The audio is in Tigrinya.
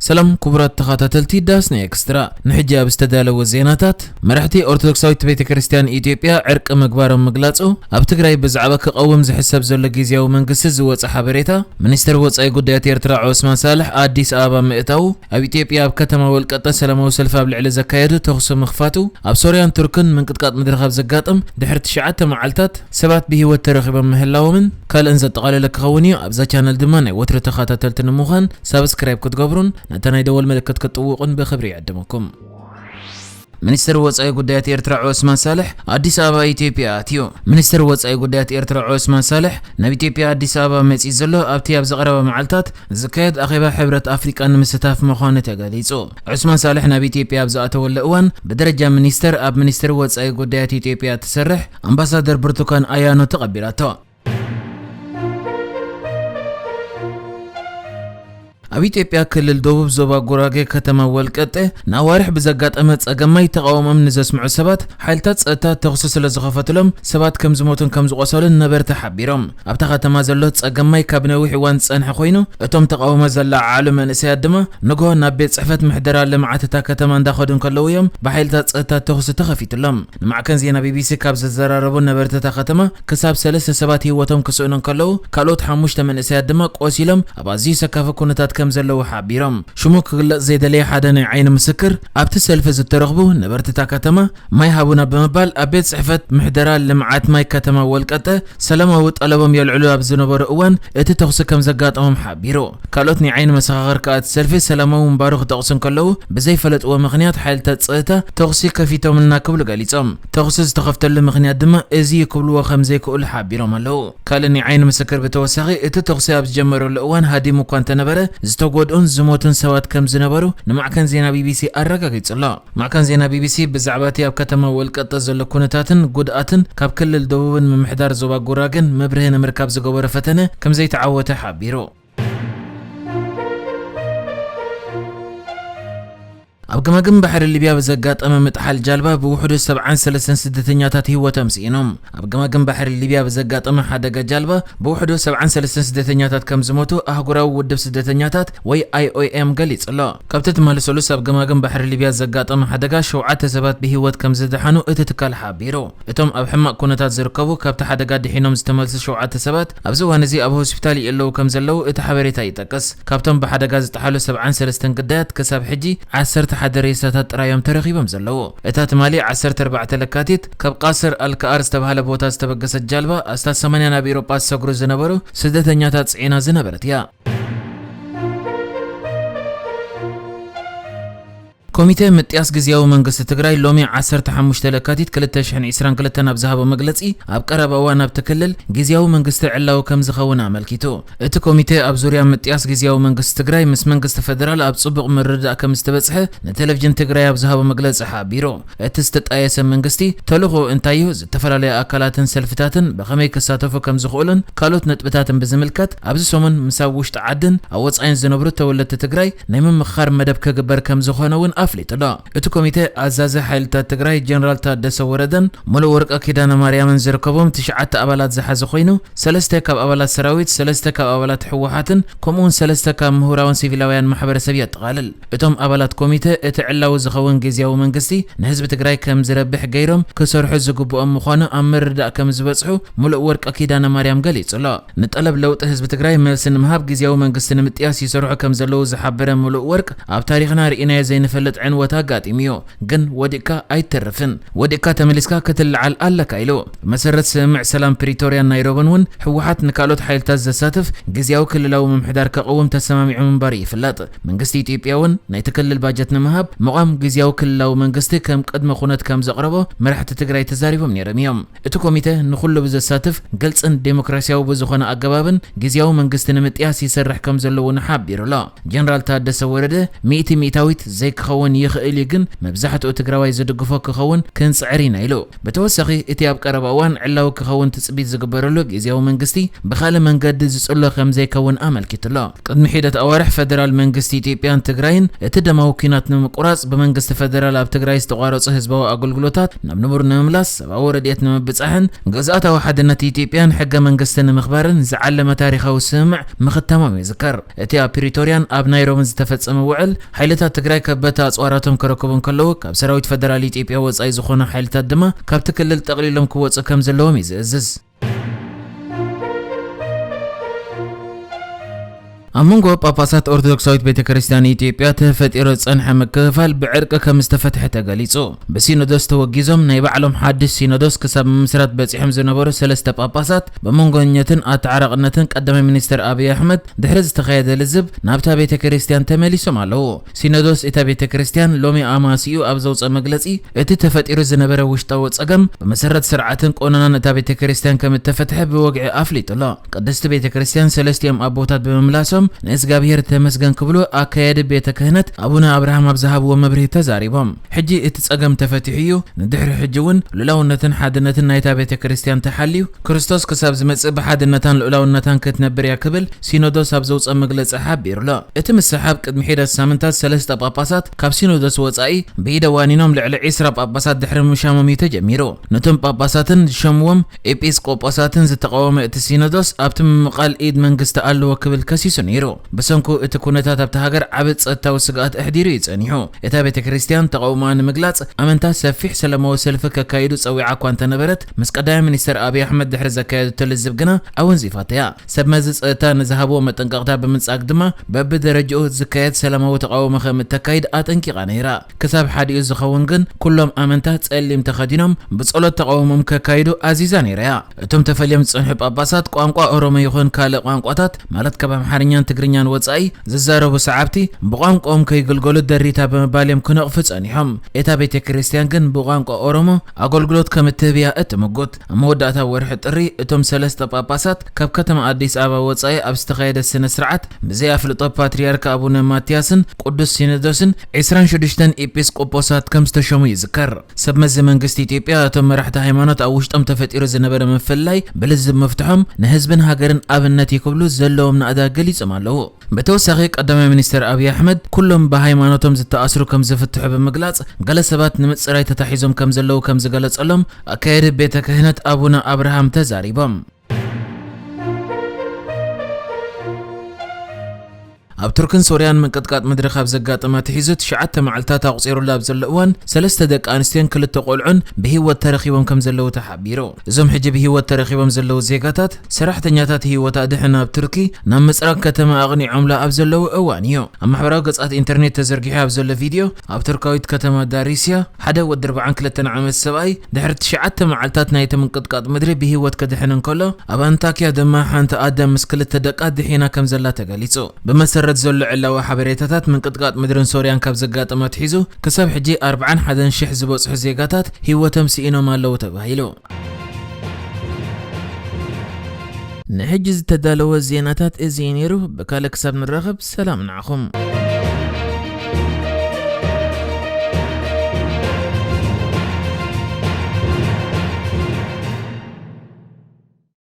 ሰላም ክቡራት ተኸታተልቲ ዳስና ኤክስትራ፣ ንሕጂ ኣብ ዝተዳለወ ዜናታት፣ መራሕቲ ኦርቶዶክሳዊት ቤተ ክርስቲያን ኢትዮጵያ ዕርቂ ምግባሮም ምግላጹ፣ ኣብ ትግራይ ብዛዕባ ክቐውም ዝሕሰብ ዘሎ ግዝያዊ መንግስቲ ዝወጸ ሓበሬታ፣ ሚኒስትር ወጻኢ ጉዳያት ኤርትራ ዑስማን ሳልሕ ኣዲስ ኣበባ ምእታዉ፣ ኣብ ኢትዮጵያ ኣብ ከተማ ወልቀጠ ሰላማዊ ሰልፊ ኣብ ልዕሊ ዘካየዱ ተኹሲ ምኽፋቱ፣ ኣብ ሶርያን ቱርክን ምንቅጥቃጥ ምድሪ ካብ ዘጋጥም ድሕሪ ትሽዓተ መዓልታት ሰባት ብህይወት ተረኺቦም ምህላዎምን ካልእን ዘጠቓለለ ክኸውን እዩ። ኣብዛ ቻነል ድማ ናይ ወትሩ ተኸታተልቲ ንምዃን ሳብስክራይብ ክትገብሩን ነታ ናይ ደወል ምልክት ክትጥውቑን ብኽብሪ ይዕድመኩም። ሚኒስትር ወጻኢ ጉዳያት ኤርትራ ዑስማን ሳልሕ ኣዲስ ኣበባ ኢትዮጵያ ኣትዩ። ሚኒስትር ወጻኢ ጉዳያት ኤርትራ ዑስማን ሳልሕ ናብ ኢትዮጵያ ኣዲስ ኣበባ መጺኡ ዘሎ ኣብቲ ኣብዚ ቀረባ መዓልታት ዝካየድ ኣኼባ ሕብረት ኣፍሪቃ ንምስታፍ ምዃኑ ተገሊጹ። ዑስማን ሳልሕ ናብ ኢትዮጵያ ኣብ ዝኣተወሉ እዋን ብደረጃ ሚኒስተር ኣብ ሚኒስትሪ ወጻኢ ጉዳያት ኢትዮጵያ እትሰርሕ ኣምባሳደር ብርቱካን ኣያኖ ተቐቢላቶ። ኣብ ኢትዮጵያ ክልል ደቡብ ዞባ ጉራጌ ከተማ ወልቀጤ ንኣዋርሕ ብዘጋጠመ ጸገም ማይ ተቓውሞም ንዘስምዑ ሰባት ሓይልታት ጸጥታ ተኹሲ ስለ ዝኸፈትሎም ሰባት ከም ዝሞቱን ከም ዝቖሰሉን ነበርቲ ሓቢሮም። ኣብታ ከተማ ዘሎ ጸገም ማይ ካብ ነዊሕ እዋን ዝጸንሐ ኮይኑ፣ እቶም ተቓውሞ ዘለዓዓሉ መንእሰያት ድማ ንግሆ ናብ ቤት ጽሕፈት ምሕደራ ልምዓት እታ ከተማ እንዳኸዱ እንከለዉ እዮም ብሓይልታት ጸጥታ ተኹሲ ተኸፊትሎም። ንማዕከን ዜና ቢቢሲ ካብ ዘዘራረቡ ነበርቲ እታ ከተማ፣ ክሳብ ሰለስተ ሰባት ህይወቶም ክስእኑ እንከለዉ፣ ካልኦት ሓሙሽተ መንእሰያት ድማ ቆሲሎም ኣብ ኣዝዩ ሰካፊ ኩነታት ከም ዘለዉ ሓቢሮም። ሽሙ ክግለጽ ዘይደለየ ሓደ ናይ ዓይኒ ምስክር፣ ኣብቲ ሰልፊ ዝተረኽቡ ነበርቲ እታ ከተማ ማይ ሃቡና ብምባል ኣብ ቤት ጽሕፈት ምሕደራ ልምዓት ማይ ከተማ ወልቀጠ ሰላማዊ ጠለቦም የልዕሉ ኣብ ዝነበሩ እዋን እቲ ተኹሲ ከም ዘጋጠሞም ሓቢሩ። ካልኦት ናይ ዓይኒ መሰኻኽር ከኣ እቲ ሰልፊ ሰላማዊ ምንባሩ ክጠቕሱ እንከለዉ፣ ብዘይፈለጥዎ ምኽንያት ሓይልታት ጸጥታ ተኹሲ ከፊቶምልና ክብሉ ገሊጾም። ተኹሲ ዝተኸፍተሉ ምኽንያት ድማ እዚ እዩ ክብልዎ ከም ዘይክእሉ ሓቢሮም ኣለዉ። ካልእ ናይ ዓይኒ ምስክር ብተወሳኺ፣ እቲ ተኹሲ ኣብ ዝጀመረሉ እዋን ሃዲሙ እኳ እንተነበረ፣ ዝተጎድኡን ዝሞቱን ሰባት ከም ዝነበሩ ንማዕከን ዜና ቢቢሲ ኣረጋጊጹ ኣሎ። ማዕከን ዜና ቢቢሲ ብዛዕባ እቲ ኣብ ከተማ ወልቀጠ ዘሎ ኩነታትን ጉድኣትን ካብ ክልል ደቡብን ምምሕዳር ዞባ ጉራጌን መብርሂ ንምርካብ ዝገበሮ ፈተነ ከም ዘይተዓወተ ሓቢሩ። ኣብ ገማግም ባሕሪ ሊብያ ብዘጋጠመ ምጥሓል ጃልባ ብውሕዱ ሰብዓን ሰለስተን ስደተኛታት ህይወቶም ስኢኖም። ኣብ ገማግም ባሕሪ ሊብያ ብዘጋጠመ ሓደጋ ጃልባ ብውሕዱ ሰብዓን ሰለስተን ስደተኛታት ከም ዝሞቱ ኣህጉራዊ ውድብ ስደተኛታት ወይ ኣይኦኤም ገሊጹ ኣሎ። ካብቲ ትማሊ ሰሉስ ኣብ ገማግም ባሕሪ ሊብያ ዘጋጠመ ሓደጋ ሸውዓተ ሰባት ብህይወት ከም ዝደሓኑ እቲ ትካል ሓቢሩ። እቶም ኣብ ሕማቕ ኩነታት ዝርከቡ ካብቲ ሓደጋ ድሒኖም ዝተመልሱ ሸውዓተ ሰባት ኣብዚ እዋን እዚ ኣብ ሆስፒታል ይእለዉ ከም ዘለዉ እቲ ሓበሬታ ይጠቅስ። ካብቶም ብሓደጋ ዝጠሓሉ ሰብዓን ሰለስተን ግዳያት ክሳብ ሕጂ ዓሰርተ ሓደ ሬሳታት ጥራይ እዮም ተረኺቦም ዘለዉ። እታ ትማሊ ዓሰርተ ኣርባዕተ ለካቲት ካብ ቃስር ኣልከኣር ዝተባህለ ቦታ ዝተበገሰት ጃልባ ኣስታት ሰማንያ ናብ ኤውሮጳ ዝሰግሩ ዝነበሩ ስደተኛታት ጽዒና ዝነበረት እያ። ኮሚተ ምጥያስ ግዝያዊ መንግስቲ ትግራይ ሎሚ ዓሰርተ ሓሙሽተ ለካቲት ክልተ ሽሕን ዕስራን ክልተን ኣብ ዝሃቦ መግለጺ፣ ኣብ ቀረባ እዋን ኣብቲ ክልል ግዝያዊ መንግስቲ ዕላዊ ከም ዝኸውን ኣመልኪቱ። እቲ ኮሚተ ኣብ ዙርያ ምጥያስ ግዝያዊ መንግስቲ ትግራይ ምስ መንግስቲ ፈደራል ኣብ ጽቡቕ ምርድዳእ ከም ዝተበጽሐ ንቴሌቪዥን ትግራይ ኣብ ዝሃቦ መግለጺ ሓቢሩ። እቲ ዝተጣየሰ መንግስቲ ተልእኾኡ እንታይ እዩ፣ ዝተፈላለዩ ኣካላትን ሰልፍታትን ብኸመይ ክሳተፉ ከም ዝኽእሉን ካልኦት ነጥብታትን ብዝምልከት ኣብዚ ሰሙን ምስ ኣብ ውሽጢ ዓድን ኣብ ወጻኢን ዝነብሩ ተወለድቲ ትግራይ ናይ ምምኽኻር መደብ ክግበር ከም ዝኾነ እውን ኣፍሊጡ ኣሎ። እቲ ኮሚቴ ኣዛዚ ሓይልታት ትግራይ ጀነራል ታደሰ ወረደን ሙሉእ ወርቀ ኪዳነ ማርያምን ዝርከቦም ትሽዓተ ኣባላት ዝሓዘ ኮይኑ፣ ሰለስተ ካብ ኣባላት ሰራዊት፣ ሰለስተ ካብ ኣባላት ህወሓትን ከምኡውን ሰለስተ ካብ ምሁራውን ሲቪላውያን ማሕበረሰብ የጠቓልል። እቶም ኣባላት ኮሚተ እቲ ዕላዊ ዝኸውን ግዝያዊ መንግስቲ ንህዝቢ ትግራይ ከም ዝረብሕ ገይሮም ክሰርሑ ዝግብኦም ምዃኑ ኣብ ምርዳእ ከም ዝበጽሑ ሙሉእ ወርቀ ኪዳነ ማርያም ገሊጹ ኣሎ። ንጠለብ ለውጢ ህዝቢ ትግራይ መልሲ ንምሃብ ግዝያዊ መንግስቲ ንምጥያስ ይሰርሑ ከም ዘለዉ ዝሓበረ ሙሉእ ወርቅ፣ ኣብ ታሪኽና ርኢናዮ ዘይንፈልጥ ዕንወት ኣጋጢሙ እዩ፣ ግን ወዲቕካ ኣይትተርፍን፣ ወዲቕካ ተመሊስካ ክትለዓል ኣለካ ኢሉ። ብመሰረት ስምምዕ ሰላም ፕሪቶርያን ናይሮብን እውን ህወሓት ንካልኦት ሓይልታት ዘሳትፍ ግዝያዊ ክልላዊ ምምሕዳር ከቕውም ተሰማሚዑ ምንባሩ ይፍለጥ። መንግስቲ ኢትዮጵያ እውን ናይቲ ክልል ባጀት ንምሃብ ምቋም ግዝያዊ ክልላዊ መንግስቲ ከም ቅድመ ኩነት ከም ዘቕረቦ መራሕቲ ትግራይ ተዛሪቦም ነይሮም እዮም። እቲ ኮሚተ ንኹሉ ብዘሳትፍ ግልጽን ዴሞክራሲያዊ ብዝኾነ ኣገባብን ግዝያዊ መንግስቲ ንምጥያስ ይሰርሕ ከም ዘሎ እውን ሓቢሩ ኣሎ። ጀነራል ታደሰ ወረደ ሚእቲ ሚእታዊት ዘይክኸውን ክኸውን ይኽእል እዩ፣ ግን መብዛሕትኡ ትግራዋይ ዝድግፎ ክኸውን ክንጽዕር ኢና ኢሉ። ብተወሳኺ፣ እቲ ኣብ ቀረባ እዋን ዕላዊ ክኸውን ትጽቢት ዝግበረሉ ግዝያዊ መንግስቲ ብኻልእ መንገዲ ዝጽሎ ከም ዘይከውን ኣመልኪቱ ኣሎ። ቅድሚ ሒደት ኣዋርሕ፣ ፈደራል መንግስቲ ኢትዮጵያን ትግራይን እቲ ደማዊ ኲናት ንምቁራጽ፣ ብመንግስቲ ፈደራል ኣብ ትግራይ ዝተቋረጹ ህዝባዊ ኣገልግሎታት ናብ ንቡር ንምምላስ፣ ሰብኣዊ ረድኤት ንምብጻሕን ግዝኣታዊ ሓድነት ኢትዮጵያን ሕገ መንግስቲ ንምኽባርን ዝዓለመ ታሪኻዊ ስምምዕ ምኽታሞም ይዝከር። እቲ ኣብ ፕሪቶርያን ኣብ ናይሮብን ዝተፈጸመ ውዕል፣ ሓይልታት ትግራይ ከበድቲ ኣጽዋራቶም ክረክቡ እንከለዉ፣ ካብ ሰራዊት ፈደራል ኢትዮጵያ ወጻኢ ዝኾኑ ሓይልታት ድማ ካብቲ ክልል ጠቕሊሎም ክወጹ ከም ዘለዎም እዩ ዝእዝዝ። ኣብ መንጎ ጳጳሳት ኦርቶዶክሳዊት ቤተ ክርስቲያን ኢትዮጵያ ተፈጢሩ ዝጸንሐ ምክፍፋል ብዕርቂ ከም ዝተፈትሐ ተገሊጹ። ብሲኖዶስ ተወጊዞም ናይ ባዕሎም ሓድሽ ሲኖዶስ ክሳብ ምምስራት በጺሖም ዝነበሩ ሰለስተ ጳጳሳት፣ ብመንጎኛነትን ኣተዓራቕነትን ቀዳማይ ሚኒስትር ኣብይ ኣሕመድ ድሕሪ ዝተኻየደ ልዝብ፣ ናብታ ቤተ ክርስቲያን ተመሊሶም ኣለዉ። ሲኖዶስ እታ ቤተ ክርስቲያን ሎሚ ኣማሲኡ ኣብ ዘውፅኦ መግለፂ፣ እቲ ተፈጢሩ ዝነበረ ውሽጣዊ ፀገም ብመሰረት ስርዓትን ቆነናን እታ ቤተ ክርስቲያን ከም እተፈትሐ ብወግዒ ኣፍሊጡ ኣሎ። ቅድስቲ ቤተ ክርስቲያን ሰለስቲኦም ኣቦታት ብምምላሶም ንእግዚኣብሔር ተመስገን ክብሉ ኣካያዲ ቤተ ክህነት ኣቡነ ኣብርሃም ኣብ ዝሃብዎ መብርሂ ተዛሪቦም። ሕጂ እቲ ጸገም ተፈቲሑ እዩ። ንድሕሪ ሕጂ እውን ልኡላውነትን ሓድነትን ናይታ ቤተ ክርስቲያን ተሓልዩ፣ ክርስቶስ ክሳብ ዝመጽእ ብሓድነታን ልኡላውነታን ክትነብር እያ ክብል ሲኖዶስ ኣብ ዘውጽኦ መግለጺ ሓቢሩ ኣሎ። እቲ ምስሓብ ቅድሚ ሒደት ሳምንታት ሰለስተ ጳጳሳት ካብ ሲኖዶስ ወጻኢ ብኢደ ዋኒኖም ልዕሊ ዒስራ ጳጳሳት ድሕሪ ምሻሞም እዩ ተጀሚሩ። ነቶም ጳጳሳትን ዝሸምዎም ኤጲስቆጶሳትን ዝተቓወመ እቲ ሲኖዶስ ኣብቲ ምምቓል ኢድ መንግስቲ ኣለዎ ክብል ከሲሱ ነይሩ። ብሰንኩ እቲ ኩነታት ኣብታ ሃገር ዓቢ ጸጥታዊ ስግኣት ኣሕዲሩ እዩ ጸኒሑ። እታ ቤተ ክርስቲያን ተቓውሞኣ ንምግላጽ ኣመንታ ሰፊሕ ሰላማዊ ሰልፊ ከካይዱ ጸዊዓ እኳ እንተነበረት፣ ምስ ቀዳማይ ሚኒስተር ኣብይ ኣሕመድ ድሕሪ ዘካየደቶ ልዝብ ግና ኣወንዚፋቶ እያ። ሰብ መዚ ጸጥታ ንዝሃብዎ መጠንቀቕታ ብምንጻግ ድማ በብደረጃኡ ዝካየድ ሰላማዊ ተቓውሞ ከም እተካይድ ኣጠንቂቓ ነይራ። ክሳብ ሓዲኡ ዝኸውን ግን ኩሎም ኣመንታ ጸሊም ተኸዲኖም ብጸሎት ተቓውሞም ከካይዱ ኣዚዛ ነይራ እያ። እቶም ተፈልዮም ዝጸንሑ ጳጳሳት ቋንቋ ኦሮሞ ይኹን ካልእ ቋንቋታት፣ ማለት ካብ ኣምሓርኛን ትግርኛን ወጻኢ ዝዛረቡ ሰዓብቲ፣ ብቋንቋኦም ከይግልገሉ ደሪታ ብምባል እዮም ክነቕፉ ጸኒሖም። እታ ቤተ ክርስቲያን ግን ብቋንቋ ኦሮሞ ኣገልግሎት ከም እትህብ እያ እትምጉት። ኣብ መወዳእታ ወርሒ ጥሪ እቶም ሰለስተ ጳጳሳት ካብ ከተማ ኣዲስ ኣበባ ወጻኢ ኣብ ዝተኻየደ ስነ ስርዓት ብዘይ ኣፍልጦ ፓትርያርክ ኣቡነ ማትያስን ቅዱስ ሲኖዶስን ዒስራን ሽዱሽተን ኤጲስቆጶሳት ከም ዝተሸሙ ይዝከር። ሰብ መዚ መንግስቲ ኢትዮጵያ እቶም መራሕቲ ሃይማኖት ኣብ ውሽጦም ተፈጢሩ ዝነበረ ምፍልላይ ብልዝብ ምፍትሖም ንህዝብን ሃገርን ኣብነት እዩ ክብሉ ዘለዎም ናእዳ ገሊጾም ኣለዉ። ብተወሳኺ ቀዳማይ ሚኒስትር ኣብይ ኣሕመድ ኩሎም ብሃይማኖቶም ዝተኣስሩ ከም ዝፍትሑ ብምግላጽ፣ ገለ ሰባት ንምጽራይ ተታሒዞም ከም ዘለዉ ከም ዝገለጸሎም ኣካያዲ ቤተ ክህነት ኣቡነ ኣብርሃም ተዛሪቦም። ኣብ ቱርክን ሶርያን ምንቅጥቃጥ ምድሪ ካብ ዘጋጠመ ኣትሒዙ ትሽዓተ መዓልታት ኣቑጺሩሉ ኣብ ዘሎ እዋን፣ ሰለስተ ደቂ ኣንስትዮን ክልተ ቆልዑን ብህይወት ተረኺቦም ከም ዘለዉ ተሓቢሩ። እዞም ሕጂ ብህይወት ተረኺቦም ዘለዉ ዜጋታት፣ ሰራሕተኛታት ህይወት ኣድሕን ኣብ ቱርኪ ናብ ምጽራግ ከተማ ኣቕኒዖምላ ኣብ ዘለዉ እዋን እዩ። ኣብ ማሕበራዊ ገጻት ኢንተርኔት ተዘርጊሑ ኣብ ዘሎ ቪድዮ፣ ኣብ ቱርካዊት ከተማ ዳሪስያ ሓደ ወዲ ኣርባዓን ክልተን ዓመት ሰብኣይ ድሕሪ ትሽዓተ መዓልታት ናይቲ ምንቅጥቃጥ ምድሪ ብህይወት ክድሕን እንከሎ፣ ኣብ ኣንታክያ ድማ ሓንቲ ኣደ ምስ ክልተ ደቃ ድሒና ከም ዘላ ተገሊጹ። ብመሰረት ዘሎ ዕላዊ ሓበሬታታት፣ ምንቅጥቃጥ ምድርን ሶርያን ካብ ዘጋጠመ ኣትሒዙ ክሳብ ሕጂ ኣርባዓን ሓደን ሽሕ ዝበጽሑ ዜጋታት ህይወቶም ስኢኖም ኣለዉ ተባሂሉ። ንሕጂ ዝተዳለወ ዜናታት እዚ እዩ ነይሩ። ብካልእ ክሳብ ንራኸብ፣ ሰላም ንዓኹም።